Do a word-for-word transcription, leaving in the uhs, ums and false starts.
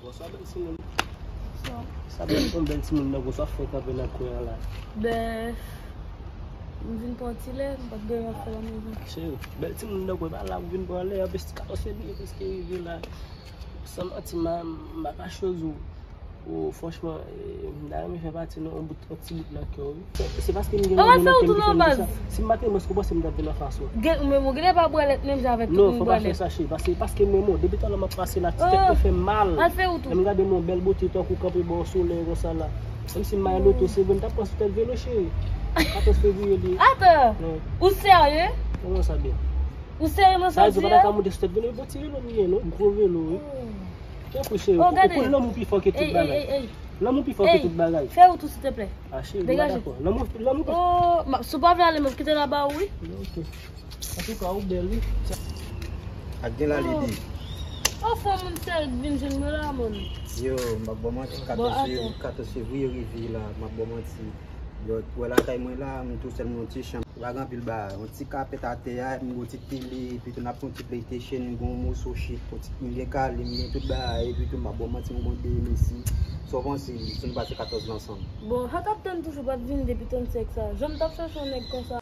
Bonswa, bèl timoun. Sa bèl, yon bèl timoun nan, bonswa, fè kanpe nan kwen an la. Ben, m vin pran ti lè, m pa t gen anyen ap fè la mezon. Cheri, bèl timoun nan, kwen pa la, ou vin pran lè, anplis, katòz fevriye prèske rive la. San manti, m a, m pa kache w. Oh, franchman, eh, m ta renmen fè pati nan yon bout, yon ti bout nan kè w, wi. Se, se paske m gen yon moun nan kè m ki fè m di sa. Si m pa te renmen w, èske w panse m t ap vin anfas ou? Gen, men mwen genlè pa bwè lèt menm jan avèk tout moun bwè lèt. Non, fò pa fè sa, cheri, paske, paske mwen, mwen, depi talè m ap pase la, ti tèt mwen fè m mal. Al fè wout ou. Lè m gade yon bèl bote tankou kanpe bò solèy konsa la. Menm si m pa gen loto, se vre m t ap pran sou tèt velo, cheri. Katòz fevriye li ye. Atan! Ou serye? Kòman sa byen? Ou serye nan sa w di a? Sa vle di w pa ta ka monte sou tèt velo, bon ti velo m ye, non, gwo velo, wi. Tanpri, cheri, ou konn lanmou pi fò ke tout bagay. Lanmou pi fò ke tout bagay. Fè wout ou, silteplè. Ah, cheri, m pa dakò. Lanmou, lanmou pi fò. Oh, si w pa vle ale, m ap kite l aba ou, wi. Ok. Antouka, ou bèl, wi. Ak gen la, Lidi. Oh, fò moun sèl vin jwenn mwen la, moun. Yo, m ap ba w manti, katòz fevriye rive la, m ap ba w manti. Yo, wè lakay mwen la, m tou sèl, m nan yon ti chanm. Pa gen anpil bagay, yon ti kapèt atè a, m gen yon ti tele, epi tou n ap fè yon ti PlayStation, m gen yon moso chik, yon ti, m gen kale, m gen tout bagay, epi tou m ap ba w manti, m gen yon de mesi. Sa w panse, si nou pase katòz la ansanm? Bon, sa t ap tann toujou, pa t vin depi trannsenk sa. Jan m t ap chache yon nèg konsa.